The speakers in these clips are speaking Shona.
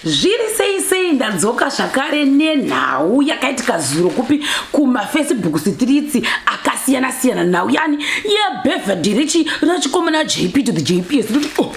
Zviri sei sei, ndadzoka zvakare nenhau yakaitika zuro kupi kumafacebook streets akasiyana siyana. Nhau yani yebirthday rechi rachikomana JP to the JPS. Ndoti, oh,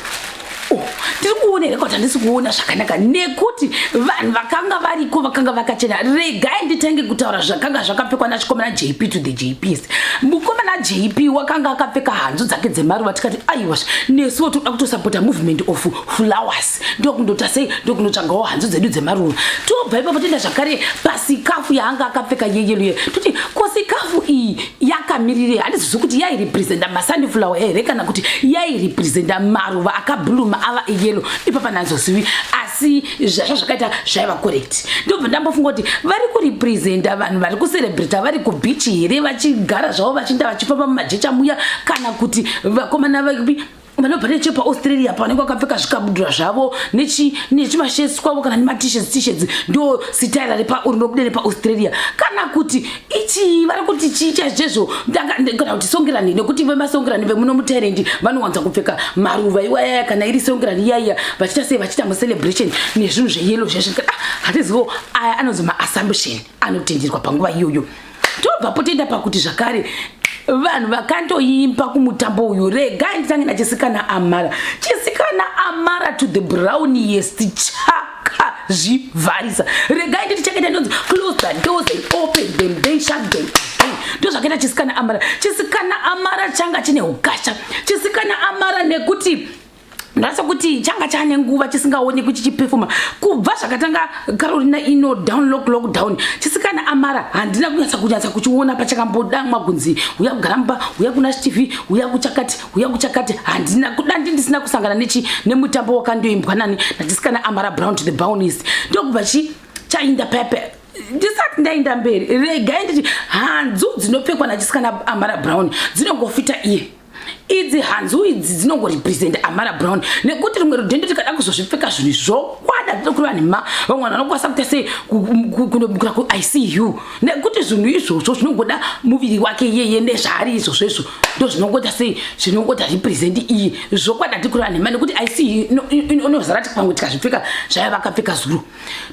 oh, ndiri kuona here kuti handisi kuona zvakanaka, nekuti vanhu vakanga variko vakanga vakachena. Regai nditange kutaura zvakanga zvakapfekwa nachikomana JP to the JPS. Mukomana JP wakanga akapfeka hanzu dzake dzemaruva. Tikati, aiwa, nesuwo toda kutosapota movement of flowers. Ndokundota sei, ndokundotsvagawo hanzu dzedu dzemaruva. Tobva ipapo toenda zvakare pasikafu yaanga akapfeka yeyellow ye. Toti, ko sikafu iyi yakamirirei? Handizivi kuti yairepresenta masunflower here kana kuti yairepresenta maruva akabluma ava eyellow. Ipapa nanzozivi, asi zvazva zvakaita zvaiva correct. Ndobva ndambofunga kuti vari kurepresenta vanhu vari kucelebrata vari kubeach here, vachigara zvavo, vachiinda vachifamba mumajecha muya, kana kuti vakomana vapi vanobva nechepaAustralia pavanenge vakapfeka zvikabudura zvavo nechimashirts kwavo kana nemaT-shirts T-shirts, ndo sitaira rinobuda nepaAustralia, kana kuti ichi vari kuti chii chaizvezvo, kana kuti songirani, nekuti vemasongirani vemuno muThailand vanowanza kupfeka maruva iwayaya kana iri songirani iyaiya, vachiita sei, vachiita mucelebration nezvinhu zveyellow zvezvo. Ah, hatizivo, aya anonzi maassumption anotenderwa panguva iyoyo. Tobva potoenda pakuti zvakare vanhu vakandoimba kumutambo uyu. Regai nditange nachisikana Amara. Chisikana Amara to the browniest chakazvivharisa. Regai nditi chakaita inonzi "close the doors and open them, then shut them again". Ndo zvakaita chisikana Amara. Chisikana Amara changa chine ukasha, chisikana Amara, nekuti ndasa kuti changa chane nguva chisingaonekwi chichipefoma kubva zvakatanga Carolina ino down lock lockdown. Chisikana Amara handina kunyatsa kuchiona pachakambodamwa kunzi uya kugaramba, uya kuna TV, uya kuchakati, uya kuchakati. Handina kudandi ndisina kusangana nechi nemutambo wakandoimbwa nani nachisikana Amara Brown to the Brownies. Ndokubva chi chainda pepe. Ndisati ndaenda mberi, regai nditi hanzu dzinopfekwa nachisikana Amara Brown dzinongofita iye. Idzi hanzu idzi dzinongorepresenta Amara Brown, nekuti rimwe rudhende tikada kuzozvipfeka zvinhu zvokwada tinokureva nhema. Vamwe vanhu vanokwanisa kuita sei, kundomukira kuICU, nekuti zvinhu izvozvo zvinongoda muviri wake iyeye nezvaari izvozvo. Izvo ndo zvinongoita sei, zvinongoita represent iyi. Zvokwada tikureva nhema, nekuti ICU inozara ti pamwe tikazvipfeka zvaiva vakapfeka zuro.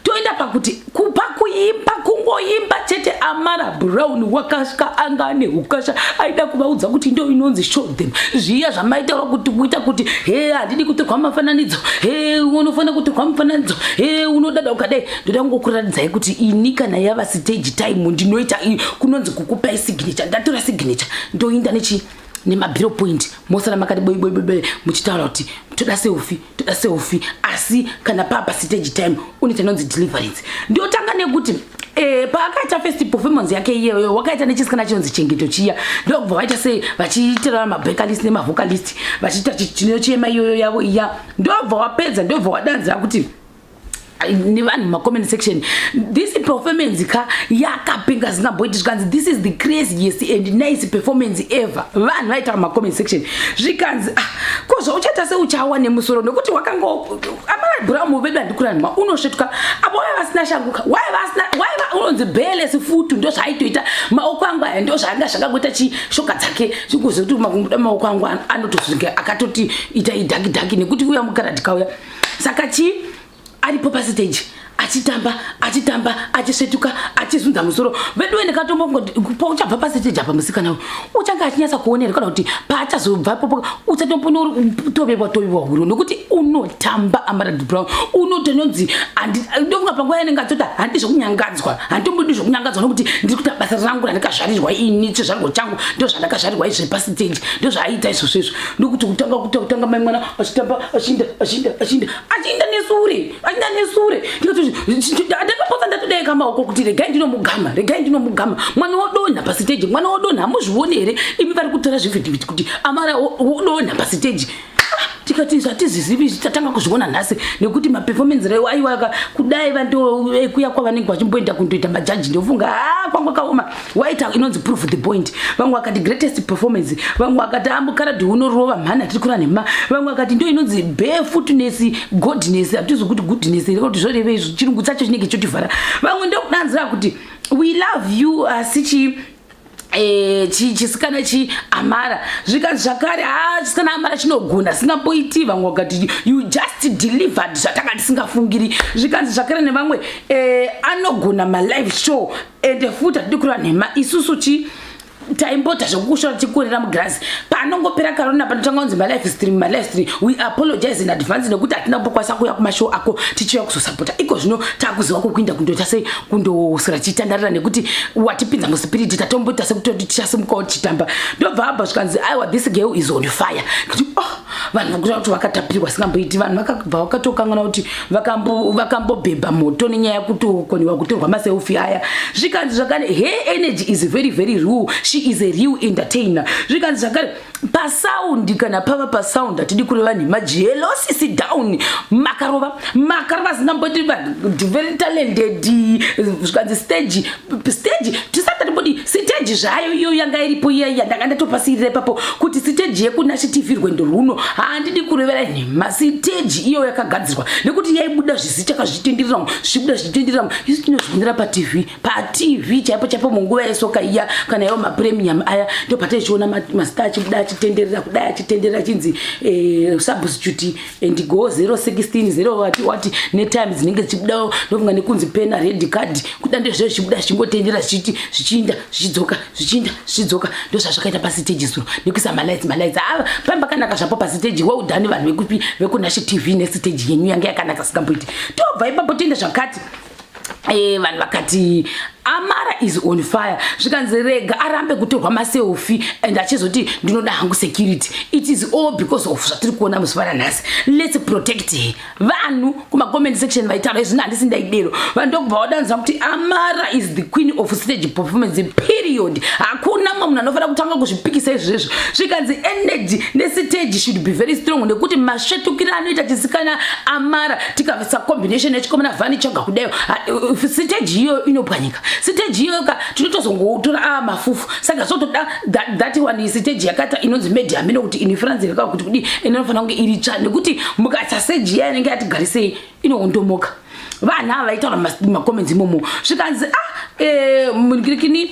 Toenda pakuti kupa kuimba, kungoimba chete, Amara Brown wakasvika anga ane ukasha. Aida kuvaudza kuti ndo inonzi show them zviya zvamaitaura kuti kuita kuti he, handidi kutorwa mufananidzo, he, unofanira kutorwa mufananidzo, he, unodada ukadai. Ndoda kungokuratidzai kuti ini kana yava stage time ndinoita kunonzi kukupai signature. Ndatora signature, ndoinda nechi nemabhiro point, mosara makati boiboiboiboy muchitaura kuti toda selfie, toda selfie. Asi kana papa stage time unoita inonzi deliverance. Ndotanga nekuti paakaita first performance yake iyeyo, wakaita nechisikana chinonzi Chengeto chiya. Ndokubva vaita sei, vachiitira mabacalist nemavocalist, vachiita chinochema iyoyo yavo iya. Ndobva wapedza, ndobva wadanzira kuti nevanhu macomment section, "This performance ka yakapinga zingamboiti." Zvikanzi, "This is the craziest and nice performance ever." Vanhu vaita pamacomment section. Zvikanzi, ah, ko zvauchaita seuchawa nemusoro, nekuti wakanga Amara Brown vedu handikuranhima unosvetuka apo waiva vasina shanguka, waiva vasina, waiva unonzi bareless foot. Ndo zvaaitoita maoko angu aya, ndo zvaanga zvakangoita chishoka dzake chikuzokuti maoko angu anotosvika akatoti itai dhaki dhaki, nekuti uya mukaradhi kauya. Saka chii, aripo pastage achitamba, achitamba, achisvetuka, achizunza musoro. Veduwe, ndikatombo pauchabva pastage apa, musikana uyu uchange achinyatsa kuonera, kana kuti paachazobva popo uchatombonotovewa tovewa huro, nekuti unotamba Amara Brown unotononzi. Ndofunga panguva yanenge atota, handi zvekunyangadzwa, handitombodi zvekunyangadzwa, nokuti ndiri kuita basa rangu randikazvarirwa ini. Chizvarwa changu ndo zvandakazvarirwa izvi pastage, ndo zvaaita izvozvo izvo. Ndokuti kutanga kutanga mai mwana achitamba, achiinda, achiinda, achiinda, achiinda nesure, achiinda nesure. Ndakapotsa ndatodeka maoko kuti regai ndinomugama, regai ndinomugama. Mwana wodonha pastage, mwana wodonha. Hamuzvioni here imi vari kutora zvivhitivhiti kuti Amara wodonha pastage? Tikati zvatizizivi, tatanga kuzviona nhasi, nekuti maperformance rewo aiwa. Kudai vandokuya kwavanenge vachimboenda kundoita majaji, ndofunga ha kwanga kaoma. Waita inonzi proof the point. Vamwe vakati greatest performance, vamwe vakati amukaradhi unorova mhani, hatiri kura nhema. Vamwe vakati ndo inonzi barefootness godness, hatizi kuti goodness kuti zvoreve izvo, chirungu chacho chinenge chotivhara. Vamwe ndokudanzira kuti we love you, asi chii. Chisikana chi Amara. Zvikanzi zvakare, ha, chisikana Amara chinogona singamboiti. Vamwe vakati, "You just delivered zvatanga tisingafungiri." Zvikanzi zvakare nevamwe, anogona malive show, ende futi hatidi kureva nhema, isusu chi taimbota zvekukushora tichikurira mugirazi. Panongopera corona, panotanga kunzi malive stream, malive stream, we apologize in advance nekuti hatina kumbokwanisa kuuya kumashow ako tichiuya kuzosapota. Iko zvino taakuziva kwokuinda kundoita sei, kundoswera tichitandarira, nekuti watipinza muspirit. Tatomboita sekutoti tichasimukawo tichitamba. Ndobva abva zvikanzi, "Aiwa, this girl is on fire." Kuti oh, vanhu vakuta kuti vakatapirwa singamboiti. Vanhu vakabva vakatokangana kuti vakambobhebha moto nenyaya yekutokoniwa kutorwa maselfie aya. Zvikanzi zvakare, "Her energy is very very real. She is a real entertainer." Zvikanzi zvakare, pasound, kana pava pasound, hatidi kureva nhema, Jealousy sit down, makarova, makarova zingamboti. Vanhu very talented. Zvikanzi stage tisati tatimbodi stage zvayo iyo yanga iripo iya yandanga ndatopasirira ipapo, kuti stage yekuNashi TV rwendo rwuno, handidi kurevera nhema, stage iyo yakagadzirwa nekuti yaibuda zvisi chakazvitendereramo, zvichibuda zvichitendereramo. Isu tinozvionera paTV, paTV chaipo chaipo, munguva yesoka iya, kana iwo mapremium aya, ndo pataichiona mastar achibuda achitenderera kudai, achitenderera, achinzi substitute and go 016 0 wati wati, netime dzinenge dzichibudawo. Ndofunga nekunzi pena red card kuda, ndezvo zvichibuda zvichingotendera, zvichiti zvichiinda, zvichidzoka, zvichiinda, zvichidzoka. Ndo zvazvakaita pasiteji zuro, nekuisa malights, malights ava pamba pakanaka zvapo pasiteji. Well done, vanhu vekupi, vekuNashi TV, nesiteji yenyu yanga yakanaka singamboiti. Tobva ipapo toenda zvakati, vanhu vakati Amara is on fire. Zvikanzi rega arambe kutorwa maselfie and achizoti, "Ndinoda hangu security." It is all because of zvatiri kuona muzuva ranhasi. Let's protect her. Vanhu kumacomment section vaitaura izvino, handisi ndaidero. Vanhu ndokubva vadanzira kuti Amara is the queen of stage performance, period. Hakuna mumwe munhu anofanira kutanga kuzvipikisa izvezvo. Zvikanzi energy nestage should be very strong, nekuti masvetukiro anoita chisikana Amara, tikavisa combination yechikomana vhani chaga kudayo, stage iyoyo inopwanyika. Stage iyoyo ka tinotozongotora a mafufu. Saka zvotoda that one stage yakata inonzi medium, inokuti in France yaka kuti kudi inofanira kunge iri tsva, nekuti mukaisa stage iya inenge yatigarisei, inoondomoka. Vanhu ava vaitaura macomments imomo. Zvikanzi, ah, mukirikini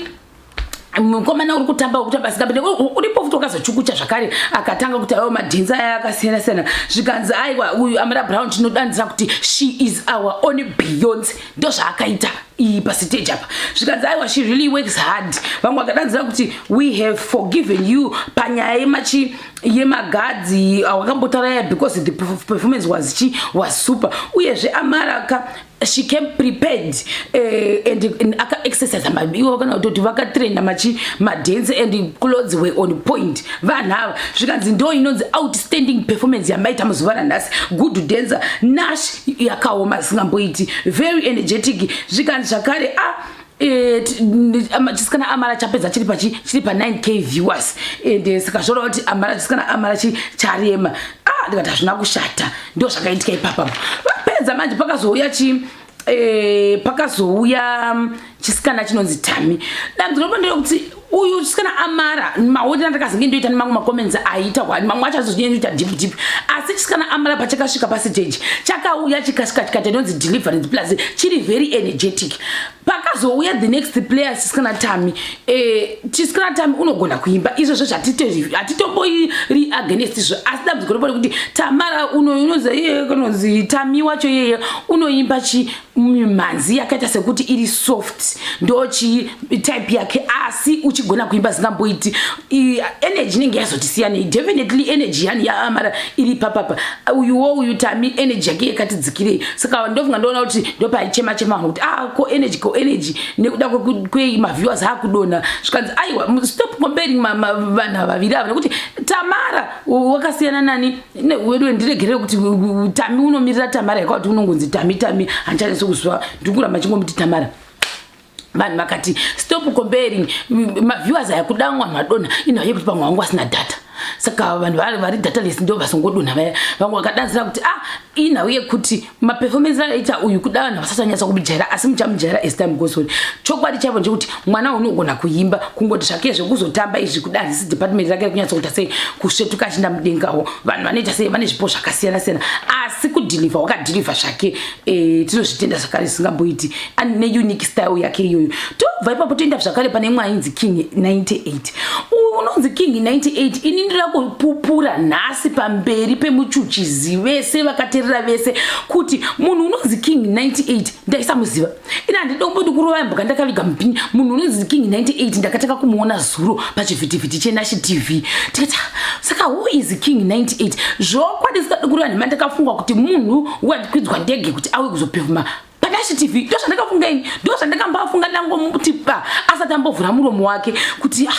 mukomana uri kutamba, uri kutamba singapinde, uripo futi wakazochukucha zvakare, akatanga kuti aiwa, madhinzi aya akasiyana siyana. Zvikanzi, aiwa, uyu Amara Brown tinodanzira kuti she is our own Beyonce. Ndo zvaakaita iyi pastage apa. Zvikanzi, aiwa, she really works hard. Vamwe vakadanzira kuti we have forgiven you panyaya yemachi yemagadzi awakambotaura, because the performance was chi was super. Uyezve Amara ka, she came prepared and aka-exercise ivo kana kutoti vakatraina machi madance, and clothes were on point. Vanhu ava zvikanzi ndo inonzi outstanding performance yamaita muzuva ranhasi. Good dancer. Nash yakaoma singamboiti, very energetic. Zvikanzi zvakare, ah, chisikana Amara chapedza chiri pachi chiri pa9K viewers, and saka zvoreva kuti Amara, chisikana Amara charema. Ah, ndikati hazvina kushata. Ndo zvakaitika ipapa. Vapedza manje, pakazouya chi pakazouya chisikana chinonzi Tami. Dambudziko ripo nderekuti uyu chisikana Amara, maonero andakazenge ndoita nemamwe macomments aita, mamwe acho azonyanyoita deep deep, asi chisikana Amara pachakasvika pastage, chakauya chikasvika chikaita inonzi deliverance, plus chiri very energetic. Pakazouya the next player, chisikana Tami, chisikana Tami unogona kuimba, izvozvo hatitombori against izvo. Asi dambudziko ripo rekuti Tamara unonzi iye kanonzi Tami wacho iyeye unoimba chi mimhanzi yakaita sekuti iri soft, ndochi type yake, asi uchigona kuimba zingamboiti. Energy inenge yazoti siyanei. Definitely energy yani yaAmara iri papapa, uyuwo uyu Tami energy yake yakatidzikirei. Saka ndofunga ndoona kuti ndopaichema chema vanhu kuti, ah, ko energy, ko energy, nekuda kwemaviewers akudonha. Zvikanzi, aiwa, stop comparing vanhu vaviri ava, nekuti Tamara wakasiyana nani wedu. Ndiregerere kuti Tami unomirira Tamara yakati unongonzi Tami, Tami, handichanisi kuziva, ndiri chingomuti Tamara. Vanhu vakati stop comparing maviewers aya, kuda vanhu vadonha inhau yekuti pamwe vangu vasina data. Saka vanhu vari dataless ndo vasongodonha vaya. Vamwe vakadanzira kuti ah, inhau yekuti maperformance aita uyu kuda vanhu vasati vanyatsa kumujaira, asi muchamujaira as time goes on. Chokwadi chaivo ndechekuti mwana unogona kuimba, kungoti zvake zvekuzotamba izvi kuda handisi department rake rekunyatsa kuita sei kusvetuka achinda mudengawo. Vanhu vanoita sei, vane zvipo zvakasiyana siyana, asi kudhilivha wakadhilivha zvake. Tinozvitenda zvakare zvisingamboiti neunique style yake iyoyo. Tobva ipapo toenda zvakare pane imwe ainzi King 98. Uyu unonzi King 98, ini ndira kupupura nhasi pamberi pemuchuchizi vese vakateerera vese kuti munhu unonzi King 98 ndaisamuziva ini. Handidombodi kurova mbuka ndakaviga mupini. Munhu unonzi King 98 ndakatanga kumuona zuro pachivhitivhiti cheNashi TV. Tikati, "Saka who is King 98?" Zvokwadi sikadi kureva nhema, ndakafunga kuti munhu wakwidzwa ndege kuti auye kuzopefuma paNashi TV. Ndo zvandakafunga ini, ndo zvandakambafunga. Ndangomuti pa asati ambovhura muromo wake kuti ah,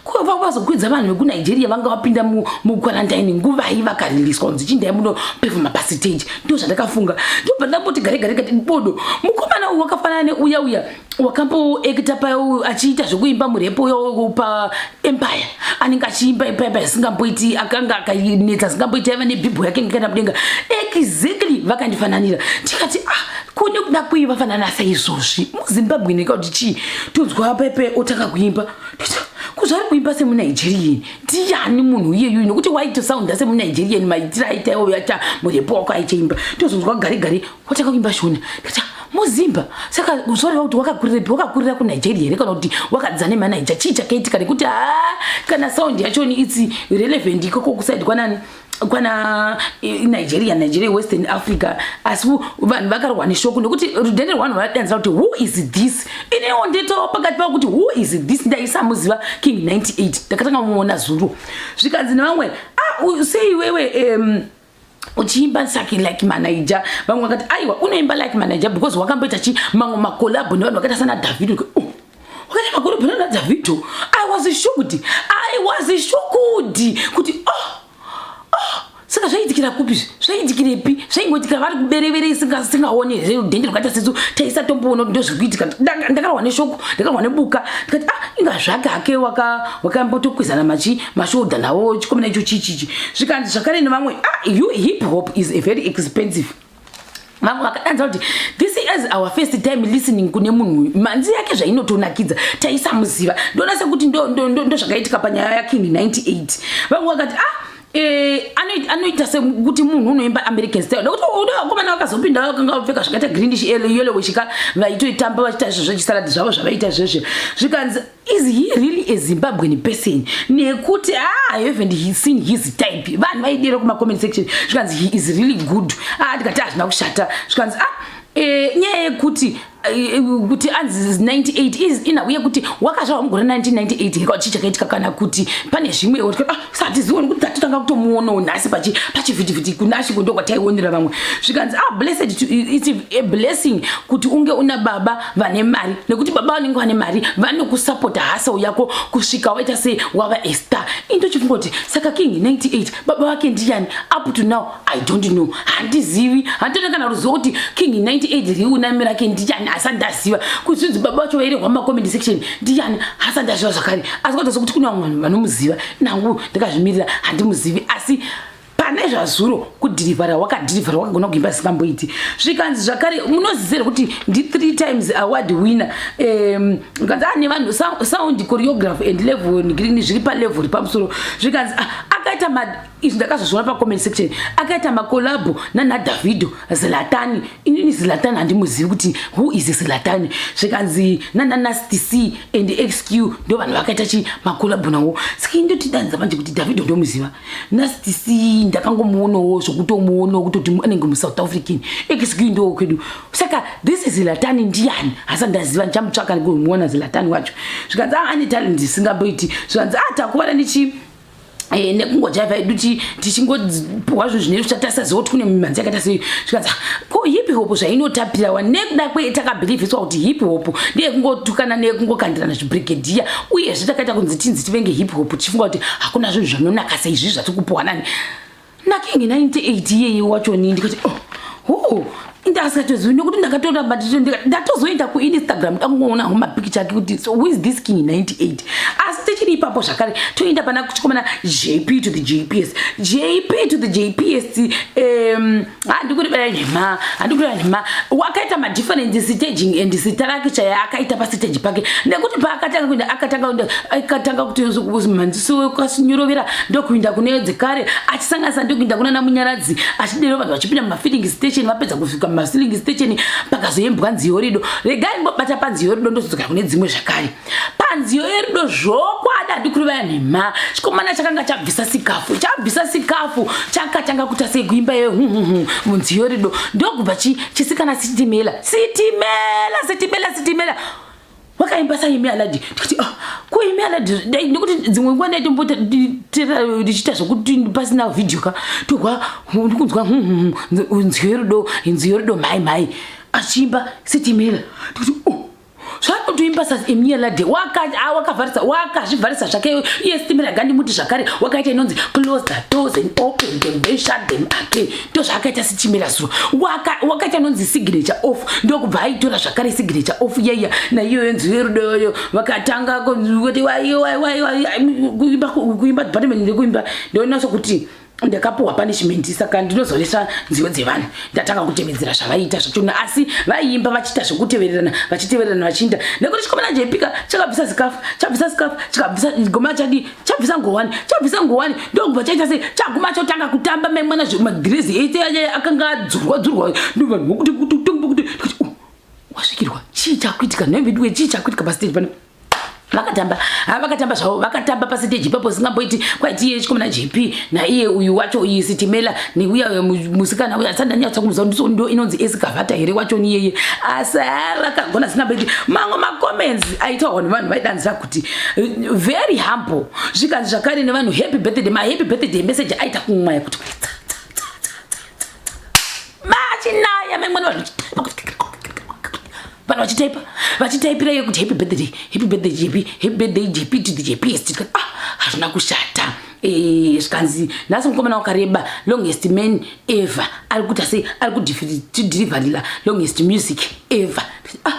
ko vazokwidza vanhu vekuNigeria vanga vapinda muquarantine nguvai, vakariliswa kunzi chindai munopefuma pastage. Ndo zvandakafunga. Ndobva ndamboti gare gare kati bodo, mukomana uyu wakafanana neuya uya wakamboekita pa achiita zvekuimba murepo uyo paEmpire, anenge achiimba Empire isingamboiti, akanga akanetsa asingamboiti, aiva nebhibho yake ngekaenda mudenga. Exactly, vakandifananira. Tikati, ah, kune kuda kwei vafanana saizvozvi muZimbabwe neka kuti chii? Tonzwa pepe otanga kuimba, kuzvari kuimba semuNigerian. Ndiani munhu iyeyu? Nokuti waitosaunda semuNigerian maitiro aita iwo yaita murepo wako aichaimba. Tozonzwa gare gare watanga kuimba Shona. Tikati muZimba. Saka zvoreva kuti wakakurirepi? Wakakurira kuNigeria here kana kuti wakadzidza nemaNaija? Chii chakaitika? Nekuti ha, kana sound yachoni it's relevant ikoko kuside kwanani, kwana Nigeria, Nigeria, Western Africa. Asi vanhu vakarwa neshoko nekuti rudhende rwavanhu vadanzira kuti, "Who is this?" Iniwo nditowo pakati pavo kuti, "Who is this?" Ndaisamuziva King 98, ndakatanga muona zuro. Zvikanzi nevamwe, ah, sei iwewe uchiimba saki like maNaija? Vamwe vakati, aiwa, unoimba like maNaija because wakamboita chi mamwe macollabo nevanhu vakaita sana Davido. Oh, wakaita macollabo nana Davido? I was shocked, I was shocked kuti oh, saka zvaiitikira kupi? Zvaiitikirepi? Zvaingoitikira vari kuberevere singaoni here? Rudhende rwakaita sesu taisatomboona kuti ndozviri kuitika. Ndakarwa neshoko, ndakarwa nebuka. Ndikati, ah, inga zvake hake wakambotokwizana machi mashoulder nawo chikomana icho chichichi. Zvikanzi zvakare nevamwe, ah, you, hip hop is a very expensive. Vamwe vakadanza kuti this is our first time listening kune munhu mhanzi yake zvainotonakidza, taisamuziva. Ndoona sekuti ndo zvakaitika panyaya yaKing 98. Vamwe vakati, ah, anoita sekuti munhu unoimba American style, nekuti vakomana vakazopinda vakanga vapfeka zvakaita greenish yellowish ka, vaitoitamba vachiita izvo zvechisaladi zvavo zvavaita zvezve. Zvikanzi, is he really a Zimbabwean person? Nekuti, ah, I haven't seen his type. Vanhu vaidira kumacomment section. Zvikanzi he is really good. Ah, ndikati hazvina kushata. Zvikanzi, ah, nyaya yekuti kuti anzi 98 is inhau yekuti wakazvarwa mugore 1998 heka chii chakaitika kana kuti pane zvimwe? Ah, satizioni kuti tatotanga kutomuonawo nhasi pachivhitivhiti kuNashi ndo kwataionera vamwe. Zvikanzi, ah, blessed to, it's a blessing kuti unge una baba vane mari, nekuti baba vanenge vane mari vanokusapota hustle yako kusvika waita sei, wava a star. Indochifunga kuti saka King 98 baba vake ndiyani? Up to now I don't know, handizivi, handitoona kana ruzivo kuti King 98 real name rake ndiyani. Asi ndaziva kuti zvinzi baba vacho vairehwa mumacomment section ndiyani, hasi ndaziva zvakare. Asi kwata sekuti kune vamwe vanhu vanomuziva, nangu ndakazvimirira, handimuzivi. Asi pane zvazuro kudhirivhara wakadhirivhara, wakagona kuimba zisingamboiti. Zvikanzi zvakare, munoziva here kuti ndi3 times award winner? Zvikanzi ane vanhu sound, choreograph and level green zviri palevel pamusoro. Zvikanzi, ah, akaita izvi ndakazozviona pacomment section, akaita macollabo nanaDavido, Zlatan. Inini Zlatan handimuzivi kuti who is Zlatan. Zvikanzi nanaNasty C and XQ ndo vanhu vakaita chi macollabo nawo. Saka indotidanza manje kuti Davido ndomuziva, Nasty C ndakangomuonawo zvokutomuonawo kutoti anenge muSouth African, XQ ndo kwedu. Saka this is Zlatan ndiyani? Hasa ndaziva, ndichamutsvaka kumuona Zlatan wacho. Zvikanzi, ah, ane talent isingamboiti. Zvikanzi, ah, takuvara nechi nekungojaivha edu tichingopuhwa zvinhu zvine zvichatasaziva kuti kune mimhanzi yakaita sei. Zvikanzi, ko hip hop zvainotapirawa nekuda kwetakabhilivhiswa kuti hip hop ndeyekungotukana neyekungokandirana zvibrigadier, uyezve takaita kunzi tinzi tivenge hip hop tichifunga kuti hakuna zvinhu zvinonaka saizvi zvatiri kupuhwa nani naKing 98 iyeye wachoni. Ndikati, oh, ndasingatozivi nekuti ndakatoramba. Ndatozoenda kuInstagram ndangoona mapikicha ake kuti, so who is this King 98? Asi Tichiri ipapo zvakare, toenda pana chikomana JP to the JPS, JP to the JPS. Handikuri nhema, handikuri nhema. Wakaita madifferent staging and structure yaakaita pastage pake, nekuti paakatanga kuenda, akatanga kuenda, akatanga kuti mhanziso kasinyorovera, ndokuinda kune dzekare, achisanganisa, ndokuinda kuna naMunyaradzi, achidero vanhu vachipinda mumafilling station. Vapedza kusvika mumafilling station, pakazoimbwa Nziyo Rido. Regai mbobata panziyo yerudo, ndozodzokera kune dzimwe zvakare. Panziyo yerudo, zvokwadi handikuri vaya nhema, chikomana chakanga chabvisa sikafu, chabvisa sikafu, chakatanga kuita sei, kuimba munziyo rido. Ndokubva chisikana Sitimela, Sitimela, Sitimela, Sitimela wakaimba saImi Aladi. Ndikati, "Ah, kuImi Aladi?" Nekuti dzimwe nguva ndaitombota ndichiita zvokuti pasina vhidhiyo ka, tohwa ndikunzwa nziyo yerudo, nziyo yerudo, mhai mhai, achiimba Sitimela. Ndikuti, "Oh, zvanotoimba saEmi Alade." Wakavharisa, wakazvivharisa zvake iye Sitimela. Gandimuti zvakare wakaita inonzi "Close the doors and open them, then shut them again". Ndo zvaakaita Sitimela zuro. Wakaita inonzi "Signature Off", ndokubva aitora zvakare "Signature Off" yaiya naiyoyo nziyo yerudo yoyo. Vakatanga kuti wai wai wai wai, kuimba, kuimba department ndekuimba. Ndionasa kuti ndakapuhwa punishment, saka ndinozoresa nziyo dzevanhu. Ndatanga kutevedzera zvavaiita zvachona, asi vaiimba vachiita zvekutevererana, vachitevererana, vachiinda, nekuti chikomana jepika chakabvisa sikafu, chabvisa sikafu, chikabvisa goma, chadi chabvisa ngowani, chabvisa ngowani, ndokubva chaita sei, chaguma chotanga kutamba. Maimwana madhirezi ese akanga adzurwa dzurwa ndovanhu vokuti kuti wasvikirwa. Chii chakuitika nhaveduwe? Chii chakuitika pastage pano? Vakatamba ha, vakatamba zvavo, vakatamba pasiteji ipapo. Singamboiti kwaiti iye chikomana JP naiye uyu wacho, iyi Sitimela, neuya musikana uyu asati ndanyatsa kumuziva, ndo inonzi Esikavhata here wacho niyeye, asi vakagona singamboiti. Mamwe macomments aitaurwa nevanhu, vaidanzira kuti very humble. Zvikanzi zvakare nevanhu, "Happy birthday." Mahappy birthday message aita kumwaya kuti machinaya maimwana, vanhu vanhu vachitaipa, vachitaipira iye kuti, "Happy birthday, happy birthday JP, happy birthday JP to the JPS." Tikati, "Ah, hazvina kushata." Zvikanzi nhasi mukomana wakareba, longest man ever, ari kuita sei, ari kudhirivharira longest music ever. Ah,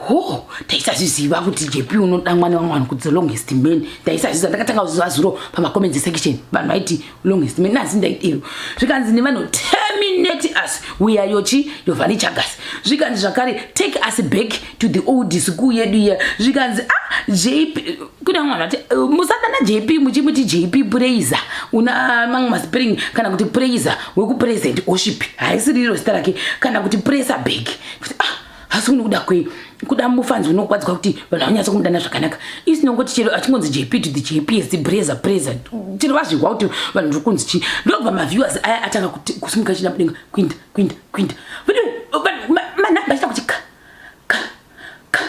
ho, taisazviziva kuti JP unoda mwana wamwana kuti longest man. Taisazviziva, ndakatanga kuziva zuro pamacomments section, vanhu vaiti longest man. Nasi ndaidero. Zvikanzi nevanhu, "Terminate us, we are yochi yovhanichagas." Zvikanzi zvakare, "Take us back to the old school yedu iya." Zvikanzi, "Ah, JP." Kune vamwe vanhu vati, "Musadana JP muchimuti JP Praiser, una mamwe maspring, kana kuti Praiser wekupresent worship, haisiriro zita rake, kana kuti Presa bag." Kuti, "Ah, asi unokuda kwei kuda mufanzi unokwadzwa kuti vanhu vanyatsa kumudana zvakanaka?" Isinongoti chero achingonzi JP to the JPS, Praiser, Praiser, chero vazvihwa kuti vanhu vari kunzi chii. Ndobva maviewers aya atanga kusimuka china mudenga, kuinda, kuinda, kuinda, manhamba achita kuti ka ka ka,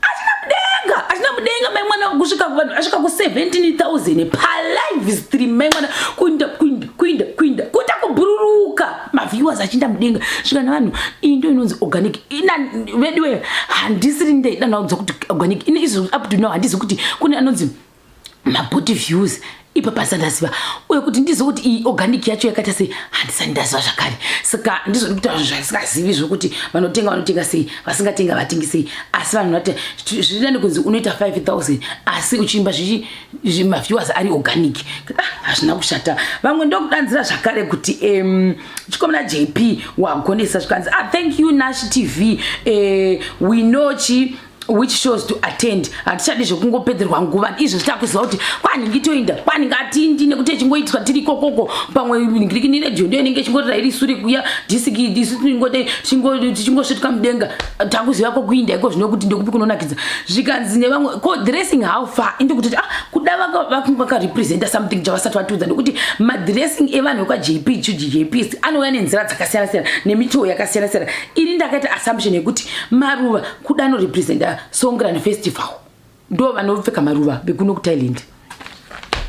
achina mudenga, achina mudenga, mai mwana, kusvika vanhu asvika ku17 000 palive stream. Mai mwana, kuinda, kuinda, kuinda, kuinda, kuita kubhururuka, maviewers achiinda mudenga. Svika nevanhu, iyi ndo inonzi organic. Ina veduwe, handisiri ndaidanhaudza kuti organic ine izvo. Up to now handizi kuti kune anonzi mabot views ipa pasandaziva, uye kuti ndizive kuti iyi organic yacho yakaita sei, handisati ndaziva zvakare. Saka ndizvodi kutaura zvinhu zvaisikazivi, zvokuti vanotenga vanotenga sei, vasingatenga vatengi sei. Asi vanhu vati zviri nani kunzi unoita 5000 asi uchiimba zvichi maviewers ari organic. Ah, hazvina kushata. Vamwe ndokudanzira zvakare kuti chikomana JP wagonesa. Zvikanzi, "Ah, thank you Nash TV. We know chi which shows to attend. Hatichadi zvekungopedzerwa nguva izvo, zvitakuziva kuti kwanhingi toinda, kwanhingi atindi, nekuti ichingoitwa tiri ikokoko. Pamwe ngirikini redhiyo ndiyo inenge ichingorira iri sure kuya dhisiki, isu tichingosvitwa mudenga. Takuziva kwokuinda iko zvino, kuti ndekupi kunonakidza." Zvikanzi nevamwe, "Ko dressing how far?" Indikuti, ah, kuda vakarepresenta something chavasati vatiudza, nekuti madressing evanhu vekwaJP chujp anouya nenzira dzakasiyana siyana, nemitoo yakasiyana siyana. Ini ndakaita assumption yekuti maruva, kuda anorepresenta Songkran Festival, ndo vanopfeka maruva vekuno kuThailand,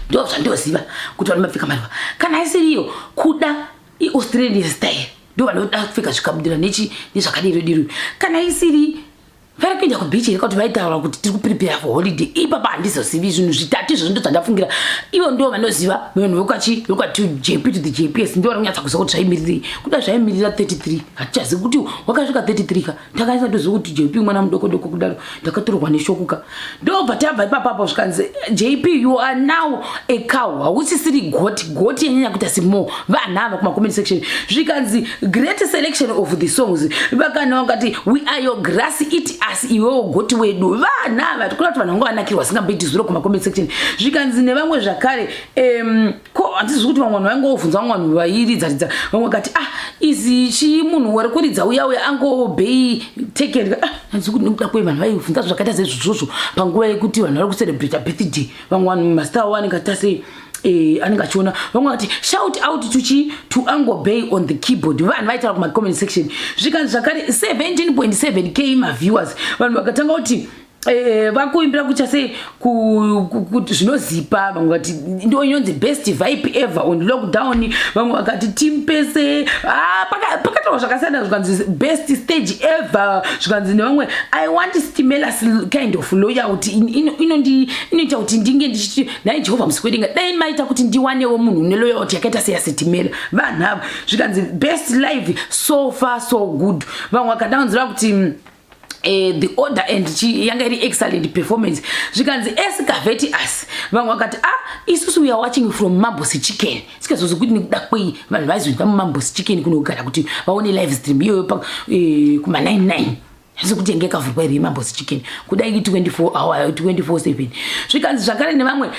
ndo zvandoziva kuti vanomapfeka maruva. Kana isiriyo, kuda iAustralian style, ndo vanoda kupfeka zvikabudira nechi nezvakadiro diro. Kana isiri Vari kuenda kubeach here kuti vaitaura kuti tiri kuprepare for holiday. Ipapa handizozivi zvinhu zvitatu izvozvo ndo zvandafungira. Ivo ndo vanoziva vanhu vekwachi vekwati JP to the JPS ndo vari kunyatsa kuziva kuti zvaimirirei. Kuda zvaimirira 33 hatichazivi kuti wakasvika 33 ka. Ndakaisa ndoziva kuti JP mwana mudoko doko kudaro ndakatorwa neshoku ka. Ndobva tabva ipapa apo zvikanzi JP you are now a cow hausisiri goat goat yanyanya kuita simo vanhu ava kuma comment section zvikanzi great selection of the songs vakana vakati we are your grass eat us iwewo goat wedu vanhu ava tikuda kuti vanhu vanga vanakirwa singamboiti zuro kuma comment section zvikanzi nevamwe zvakare um, ko handizivi kuti vamwe vanhu vaingovhunza vamwe vanhu vairidza ridza vamwe vakati ah izi chii munhu wari kuridza uya uya angobei taken ah handizivi kuti nekuda kwei vanhu vaivhunza zvakaita seizvozvozvo panguva yekuti vanhu vari kucelebrata birthday vamwe vanhu mastar avo anenge aita sei eh, anenge achiona vamwe vakati shout out to chi to ango bay on the keyboard vanhu vaitaura kumacomment section zvikanzi zvakare 17.7 k maviewers vanhu vakatanga kuti Eh, vakuimbira kuita sei zvinozipa vamwe vakati ndo inonzi best vibe ever on lockdown vamwe vakati team pese ah, pakataurwa zvakasiyana zvikanzi best stage ever zvikanzi nevamwe i want stimelas kind of loyalty inoita kuti ndinge ndichiti nhai jehovha musikwedenga dai maita kuti ndiwanewo munhu une loyalty yakaita seyasitimela vanhu ava zvikanzi best live so far so good vamwe vakadaunzira kuti the order and chi yanga iri excellent performance zvikanzi escavate us vamwe vakati ah isusu we are watching from Mambos Chicken sikazozi kuti nekuda kwei vanhu vaizoenda muMambos Chicken kunogara kuti vaone live stream iyoyo kuma 99 asi kuti yange yakavhurwa here Mambos Chicken kudai 24 hour 24/7 zvikanzi zvakare nevamwe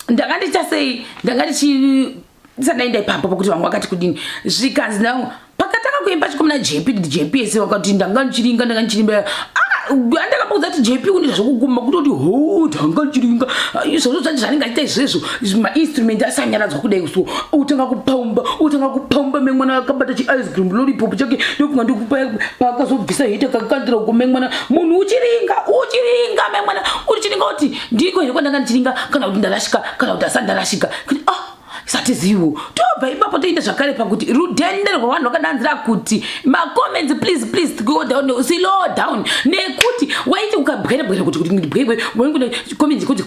ndanga ndicha sei ndanga ndichi ndisadaenda ipapo pakuti vamwe vakati kudini zvikanzi navamwe pakatanga kuimba chikomana JP JPS vakati ndanga ndichiringa ndanga ndichirimba andakambokudza kuti JP unoita zvekuguma kutoti ho ndanga ndichiringa izvozvo zvacho zvanenge achiita izvezvo mainstrument asanyaradzwa kudai so utanga kupaumba utanga kupaumba memwana akabata chiice cream lollipop chake ndokunga ndikupa paakazobvisa hita kakandira uko memwana munhu uchiringa uchiringa memwana uchiringa kuti ndiko here kwandanga ndichiringa kana kuti ndarashika kana kuti asati ndarashika ah satizivo tobva ipapo toenda zvakare pakuti rudhende rwavanhu vakadanzira kuti macomments please please go down slow down nekuti waiti ukabwerebwere kuti kuti bwebwe comments kuti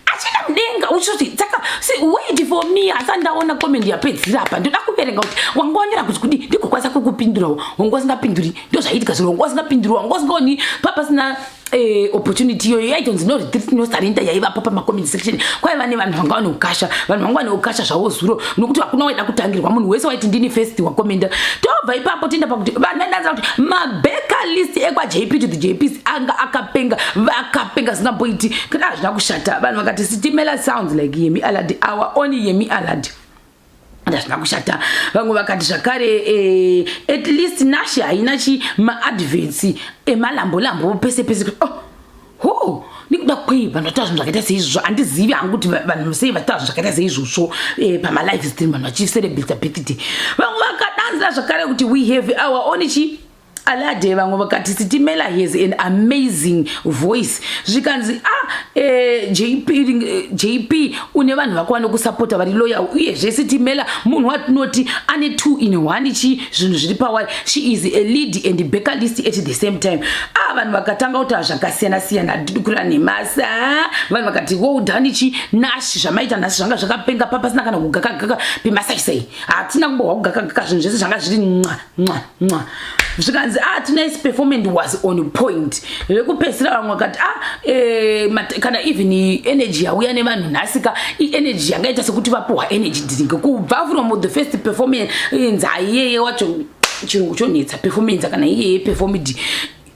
achida mudenga uchiti saka wait for me asi ndaona comment yapedzisira apa ndoda kuverenga kuti wanga wanyora kuti kudi ndigokwanisa kukupindurawo wanga usingapinduri ndo zvaiitika zviro wanga usingapinduri wanga usingaoni papasina opportunity iyoyo yaitonzi no retreat no surrender yaivapo pamacomment section kwaiva nevanhu vanga vane ukasha vanhu vanga vane ukasha zvavo zuro nokuti hakuna waida kutangirwa munhu wese waiti ndini first wakomenda tobva ipapo toenda pakuti vanhu vaidanzira kuti mabackalist ekwaJP to the JPs anga akapenga vakapenga zvingamboiti kana hazvina kushata vanhu vakati Sitimela sounds like Yemi Alade our own Yemi Alade hazvina kushata vamwe vakati zvakare at least Nash haina chi maadverts emalambolambo pese pese oh ho nekuda kwei vanhu vataura zvinhu zvakaita seizvozvo handizivi hangu kuti vanhu sei vataura zvinhu zvakaita seizvozvo pamalive stream vanhu vachicelebrata birthday vamwe vakadanzira zvakare kuti we have our own chi Alade vamwe vakati Sitimela has an amazing voice zvikanzi ah JP, JP une vanhu vako vanokusapota vari loyal uyezve Sitimela munhu watinoti ane two in one chi zvinhu zviri pawari she is a lead and backalist at the same time ah vanhu vakatanga kutaura zvakasiyana siyana dudukura nemasa vanhu vakati well done chi Nash zvamaita nhasi zvanga zvakapenga papasina kana kugakagaka pemasaisai hatina kumbohwa kugakagaka zvinhu zvese zvanga zviri mwa mwa mwa zvikanzi ah tonight's performance was on point vekupedzisira vamwe vakati ah kana even energy yauya nevanhu nhasi ka ienergy yangaita sekuti vapuhwa energy drink kubva from the first performance iyeye wacho chirungu chonetsa performance kana iyeye performed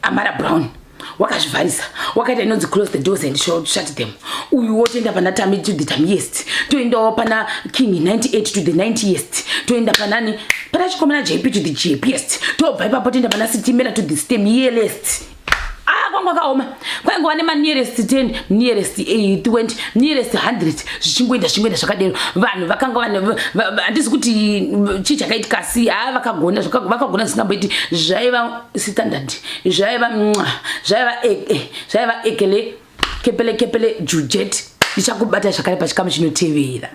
Amara Brown wakazvivharisa wakaita inonzi close the doors and shut them uyu wotoenda pana Tami to the Tamiest toendawo pana King 98 to the 90est toenda panani pana chikomana JP to the JPest tobva ipapo toenda pana Sitimela to the Stemielest ah kwanga kwakaoma kwaingova nemanearest 10 nearest 20 nearest 100 zvichingoenda zvichingoenda zvakadero vanhu vakanga vane handisi kuti chii chakaitika asi ha vakagona vakagona zvisingamboiti zvaiva standard zvaiva mwa zvaiva zvaiva ekele kepele kepele jujet ndichakubata zvakare pachikamu chinotevera.